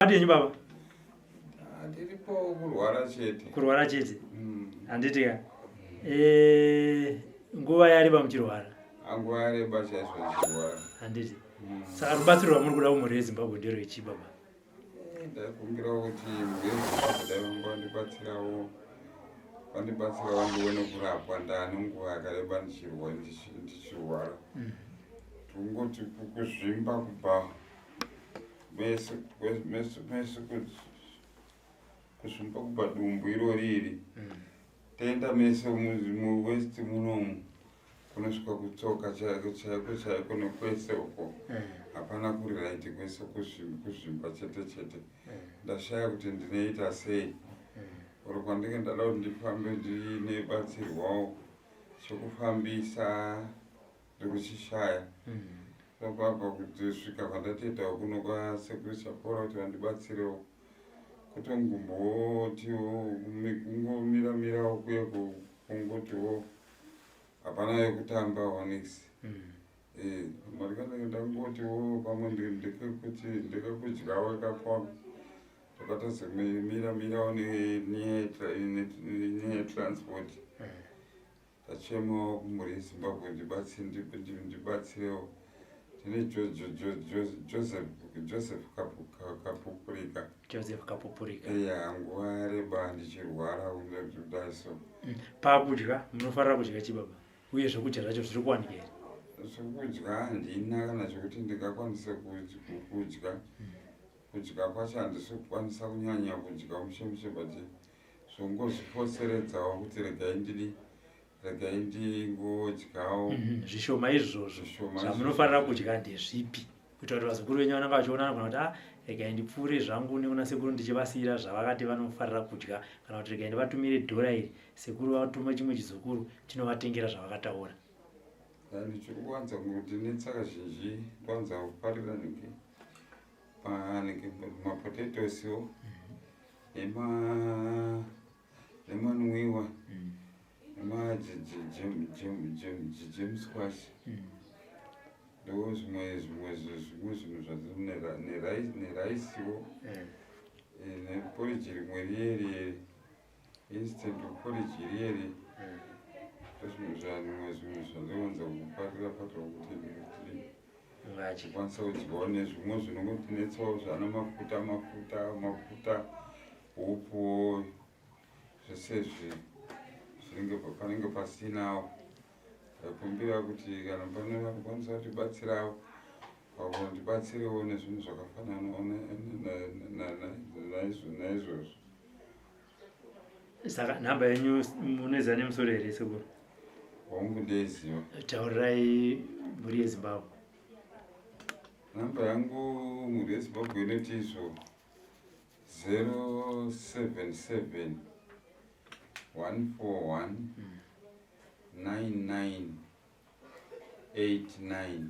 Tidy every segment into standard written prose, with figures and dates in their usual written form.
Makadii henyu baba? Ndiripo kurwara chete. Kurwara chete. Handiti ka? Eh, nguva yareba muchirwara. Nguva yareba chaizvo ndichirwara. Handiti. Saka rubatsiro rwamuri kuda kumhuri yeZimbabwe nderwechii baba? Ndaikumbirawo kuti mhuri yeZimbabwe dai vanga vandibatsirawo vandibatsirawo ndione kurapwa ndane nguva yakareba ndichirwara. Tongoti kuzvimba kubva mese mese mese kuzvimba kubva dumbu irori iri toenda mese muwest munomu kunosvika kutsoka chaiko chaiko chaiko nekwese uko hapana kuri right kwese kuzvimba chete chete. Ndashaya kuti ndinoita sei or kwandinge ndada kuti ndifambe ndinebatsirwawo chekufambisa ndikuchishaya. Ndobva kusvika kwandatoitawo kuno kwasekuru Chapora kuti vandibatsirewo kutongombotiwo kungomira mirawo kuye kungotiwo hapana yekutamba onix. Mari kana ndangotiwo pamwe ndekekuti ndekekudyawo ikakwana ndakatozomira mirawo nenyaya yetransport. Ndachemawo kumhuri yeZimbabwe ndibatsirewo. Ndine Joseph Kapupurika. Joseph Kapupurika. Iya, nguva yareba ndichirwara kudai so. Pakudya munofarira kudya chii baba? Uye zvekudya zvacho zviri kuwanika here? Zvekudya handina kana zvekuti ndingakwanise kudya. Kudya kwacho handisi kukwanisa kunyanya kudya mushe mushe but zvongozvifoseredzawo kuti regai ndidi regai ndingodyawo. Zvishoma izvozvo zvamunofarira kudya ndezvipi? Kuitira kuti vazukuru venyu vanenge vachiona vanogona kuti ah, regai ndipfuure zvangu nekuna sekuru ndichivasiira zvavakati vanofarira kudya, kana kuti regai ndivatumire dhora iri sekuru vatume chimwe chizukuru chinovatengera zvavakataura. Ndichiri kuwanza kundinetsa kazhinji, ndowanza kufarira nenge panenge mapotatoesiwo nemanwiwa nemajam squash, ndo zvimwe zvimwe zvimwe zvinhu zvadzo neraisiwo neporiji rimwe riye instant porridge riye, ndozvimwe zvimwe zvinhu zvandowanza kufarira farira kuti kwanisa kudyawo nezvimwe zvinongotinetsawo zvana mafuta mafuta mafuta hupuwo zvese izvi zvinenge panenge pasinawo. Ndakumbira kuti kana pane vanokwanisa kutibatsirawo vakondibatsirewo nezvinhu zvakafanana naizvozvo. Saka nhamba yenyu munoiziva nemusoro here sekuru? Hongu, ndeiziva. Taurirai mhuri yeZimbabwe. Nhamba yangu mhuri yeZimbabwe inoti izvo 077 141 99 89.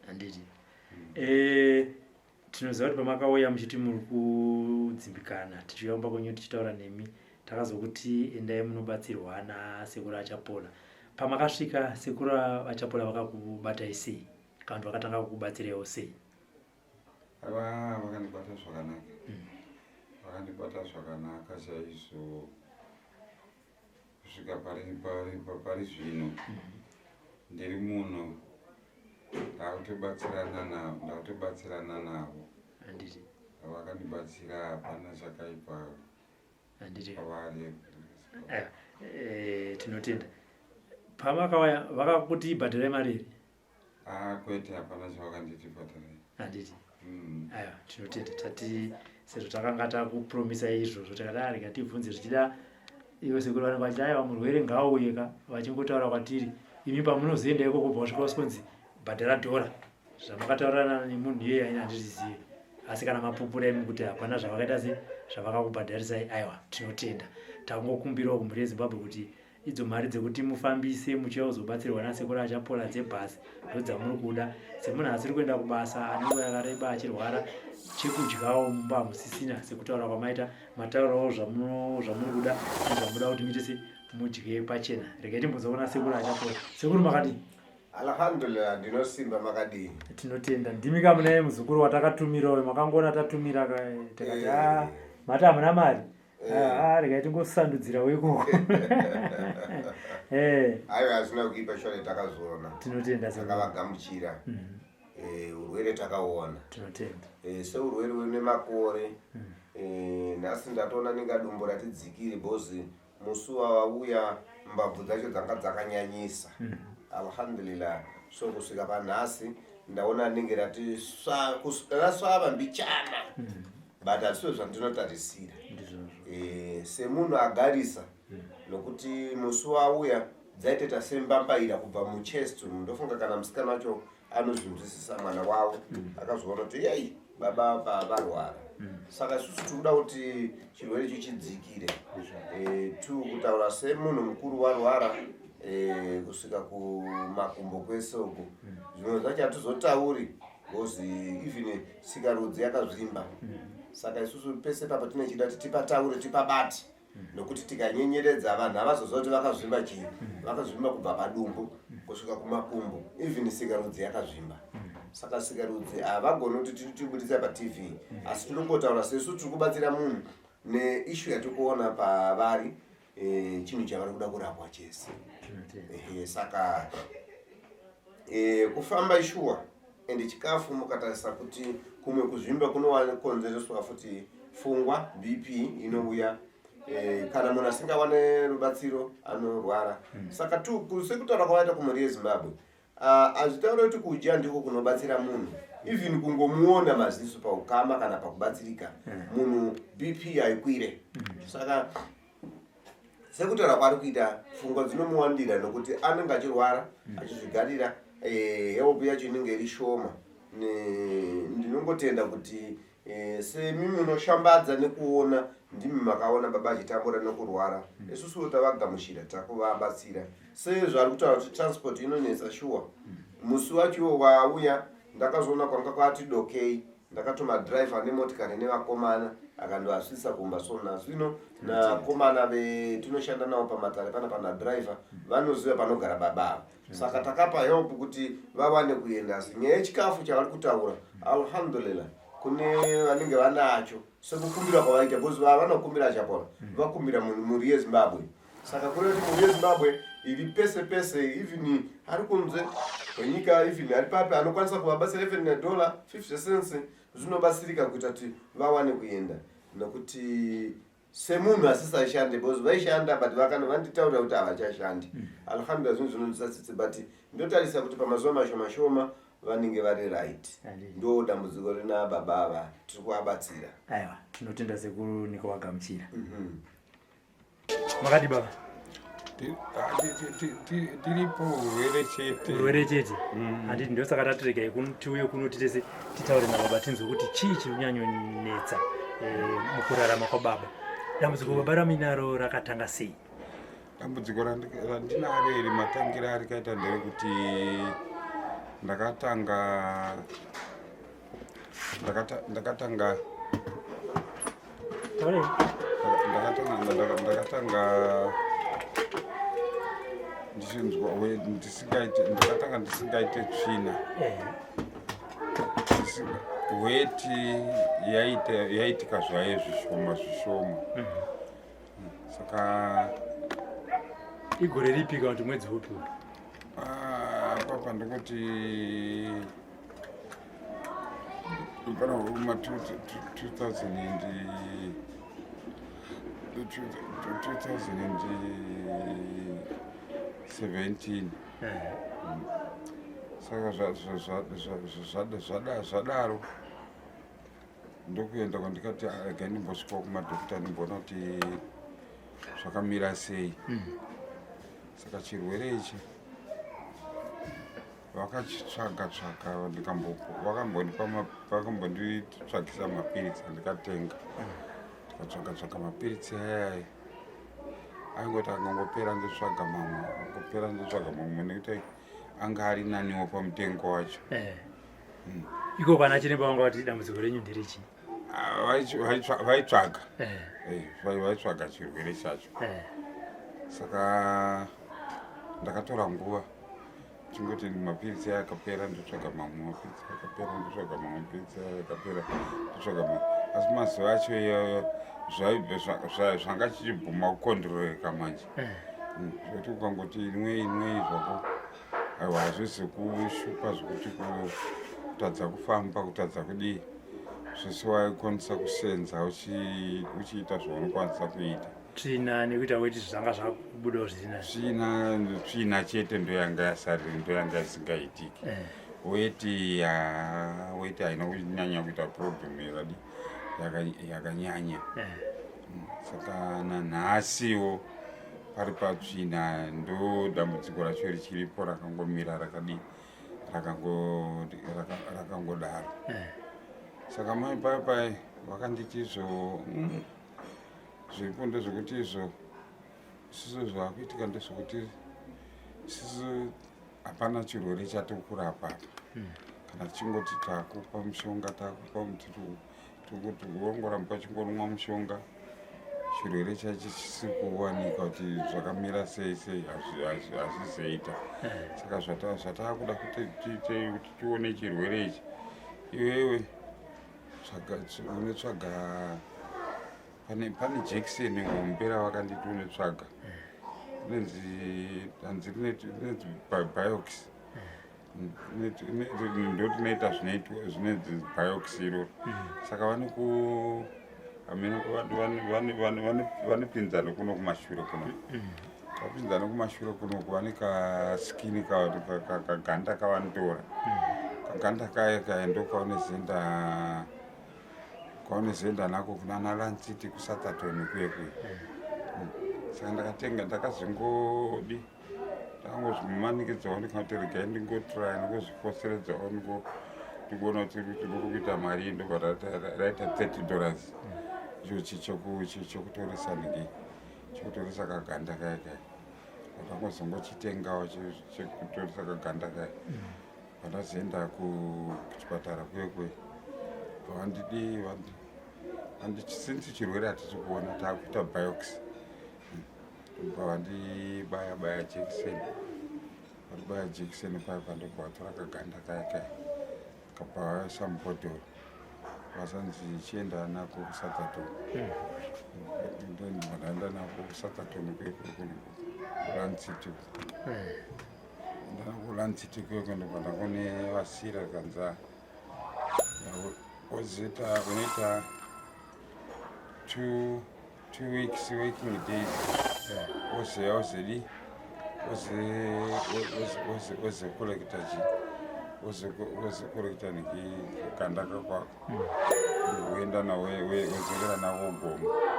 Handiti. Tinoziva kuti pamakauya muchiti muri kudzimbikana, tichiuya kumba kwenyu tichitaura nemi, takazokuti endai munobatsirwa nasekuru Achapola. Pamakasvika sekuru Achapola vakakubatai sei? Kana kuti vakatanga kukubatsiraiwo sei? Ava vakandibata zvakanaka. Vakandibata zvakanaka chaizvo kusvika pari zvino. Ndiri muno ndakutobatsirana navo, ndakutobatsirana navo. Handiti. Vakandibatsira, hapana chakaipa. Handiti. Pavari. Tinotenda. Pamakauya vakakuti bhadharai mari here? Ah, kwete, hapana chavakanditi bhadharai. Handiti. Aiwa, tinotenda. Tati sezvo takanga takupromisa izvozvo, takati ah, rega tibvunze zvichida ivo sekuru vanenge vachiti aiwa murwere ngaauye ka, vachingotaura kwatiri imi pamunozoenda ikoko kubva kusvika usikonzi bhadhara dhora zvamakataurirana nemunhu iyeye aini handizvizive, asi kana mapupura imi kuti hapana zvavakaita se zvavakakubhadharisai, aiwa tinotenda. Tangokumbirawo kumhuri yeZimbabwe kuti idzo mari dzekuti mufambise muchiuya kuzobatsirwa nasekuru Achapola dzebhasi ndodzamuri kuda, semunhu asiri kuenda kubasa ane nguva yakareba achirwara, chekudyawo mumba hamusisina sekutaura kwamaita, mataurawo zvamuri kuda nezvamuda kuti muite se mudye pachena. Regai timbonzwa kuna sekuru Achapola. Sekuru makadii? Alhamdulillah, ndinosimba makadii? Tinotenda. Ndimi ka munaye muzukuru watakatumira uyo makangoona tatumira ka tikati eh. ah mati hamuna mari. Eh. Ah, ah regai tingosandudzirawo ikoko. Eh. Aiwa hazvina kuipa shore takazoona. Tinotenda. Takavagamuchira. Eh, urwere takauona. Tinotenda. Eh, seurwere une makore. Eh, nhasi ndatoona ninga dumbu ratidzikire bozi musi wavauya mbabvu dzacho dzanga dzakanyanyisa mm. Alhamdulillah, so kusvika panhasi ndaona rinenge rati rasvava mbichana But hazviso zvandinotarisira e, semunhu agarisa nokuti musi wauya dzaitoita sembambaira kubva muchest. Ndofunga kana musikana wacho anozvinzwisisa mwana wavo akazoona kuti yei baba varwara Saka isusu tiri kuda kuti chirwere icho chidzikire e, tu kutaura semunhu mukuru warwara e, kusvika kumakumbo kwese uko zvimwe zvacho hatizotauri because even sikarudzi yakazvimba Saka isusu pese papa tine chida kuti tipataure tipabate nokuti tikanyenyeredza vanhu havazoziva kuti vakazvimba chii. Vakazvimba kubva padumbu kusvika kumakumbo, even sikarudzi yakazvimba. Saka sikarudzi havagoni kuti tibudisa paTV, asi tinongotaura sesu tiri kubatsira munhu neissue yatiri kuona pavari eh, chinhu chavari kuda kurapwa chese. Saka eh, kufamba ishuwa ende chikafu mukatarisa kuti kumwe kuzvimba kunokonzereswa futi pfungwa, BP inouya e, kana munhu asingawane rubatsiro anorwara Saka tu sekutaura kwavaita kumhuri yeZimbabwe, hazvitauri kuti kudya ndiko kunobatsira munhu, even kungomuona maziso paukama kana pakubatsirika munhu BP haikwire Saka sekutaura kwaari kuita pfungwa dzinomuwandira nokuti anenge achirwara achizvigarira eh, help yacho inenge iri shoma. Ndinongotenda kuti eh, semi munoshambadza nekuona ndimi makaona baba achitambura nekurwara isusuwo tavagamuchira takuvabatsira sezvari kutaura kuti transport inonetsa shuwa Musi wacho wauya ndakazoona kwanga kwati dokei, ndakatuma driver nemotikari nevakomana akandoasvitsa kumba. So nazvino nakomana vetinoshanda navo pamatare pana pana driver vanoziva panogara baba ava, saka takapa help kuti vawane kuenda. Asi nyaya yechikafu chavari kutaura, alhamdulillah, kune vanenge vanacho sekukumbira kwavaita because vanokumbira achapora vakumbira mhuri yeZimbabwe. Saka kureva kuti mhuri yeZimbabwe iri pese pese, even ari kunze kwenyika, even ari papi, anokwanisa kuvabatsira even nedollar 50 cents zvinobatsirika kuita kuti vawane kuenda nokuti semunhu asisashande because vaishanda but vakano vanditaurira kuti havachashandi Alhamdulillah, zvinhu zvinondisa tsitsi but ndotarisa kuti pamazuva mashoma shoma vanenge vari right. Ndo dambudziko rina baba ava, tiri kuvabatsira. Aiwa, tinotenda sekuru nekuvagamuchira. Makadi baba? Tiripo, urwere chete. Urwere chete. Handiti ndosaka tatiregai tiuye kuno titese titaure nababa tinzwe kuti chii chiri kunyanyonetsa eh, mukurarama kwababa. Dambudziko baba raminaro rakatanga sei? Dambudziko randinaro iri matangira arikaita nderekuti ndakatanga ndakatanga ndakatanga ndichinzwa ndisingaite ndakatanga ndisingaite tsvina eh. Weti yaitika zvayo zvishoma zvishoma Saka igore ripi kana kuti mwedzi upi? Ah, papa ndikuti pana ma 2000 2017. Saka zvadaro ndokuenda kwandikati regai ndimbosvikawo kumadhokita ndimboona kuti zvakamira sei Saka chirwere ichi vakachitsvaga tsvaga vakambondipa vakambonditsvagisa mapiritsi andikatenga ndikatsvaga tsvaga mapiritsi ayaya aingoti akangopera ndotsvaga mamwe angopera ndotsvaga mamwe nekuti anga ari naniwo pamutengo wacho eh. Iko kana chiremba vanga vati dambudziko renyu nderechi? Ah, vaitsvaga eh. Eh, vaitsvaga chirwere chacho. Saka ndakatora nguva. Chingoti mapiritsi akapera ndotsvaga mamwe mapiritsi akapera ndotsvaga mamwe mapiritsi akapera ndotsvaga mamwe asi mazuva acho iyoyo zvanga chichibvuma kukondroreka manje eh. mm, zvekuti ukangoti inwei inwei zvako aiwa hazvisi kushupa zvekuti kutadza kufamba kutadza kudii zvese waikwanisa kusenza uchiita zvaunokwanisa kuita tsvina nekuita weti zvanga zvakubudawo zvisina tsvina tsvina chete ndoyanga yasariri ndoyanga isingaitiki eh. weti ya weti haina kunyanya kuita problem yakadi yakanyanya eh. saka nanhasiwo pari patsvina ndo dambudziko racho richiripo rakangomira rakadii rakangodaro eh. saka mai pai pai vakanditi izvo mm, zviripo ndezvekuti izvo isusu zvakuitika ndezvekuti isusu hapana chirwere chatokurapa apa hmm. kana tichingoti takupa mushonga takupa tikuti wongoramba uchingonwa mushonga chirwere chacho chisiri kuwanika kuti zvakamira sei sei hazvizoita eh. saka zvataakuda kuti tiite kuti tione chirwere ichi iwewe unotsvaga pane pane jekiseni hombe ravakanditi unotsvaga rinonzi hanzi rinonzi biox ndotinoita zvinonzi biox iroro saka vane ku hameno vanopinza nekuno kumashure kuno vapinza nekumashure kunoku vane kaskini kaganda kavanotora kaganda kaya kaya ndokaunozoenda kwaunozoenda nako kunana lancity kusathatoni kuye kuye mm. saka ndakatenga ndakazongodi ndakangozvimanikidzawo ndikati regai ndingotraya ndingozvifoseredzawo ndikuona kuti ndiri kuita mari ndobva raita 30 dollars ichochi chekutoresa nhingi chekutoresa kaganda kaya kaya ndakangozongochitengawo chekutoresa kaganda kaya mm. Pandazoenda kuchipatara kuye kuye vandidi since chirwere hatisi kuona takuita biox ndobva vandibaya baya jekiseni vandibaya jekiseni paya pandobva vatora kaganda kaya kaya kabva vaisa mubhodhoro vasanzi chienda nako kusathatoni hmm. ndaenda nako kusathatoni kuye kuye kulancity hmm. Ndakulanziti kweko ndobva ndakune vasira kanza wozoita unoita two, two weeks working days wozoya wozodi wozokolekta chi wozokolekta nekanda kakwako woenda nawo wodzokera nako gomo.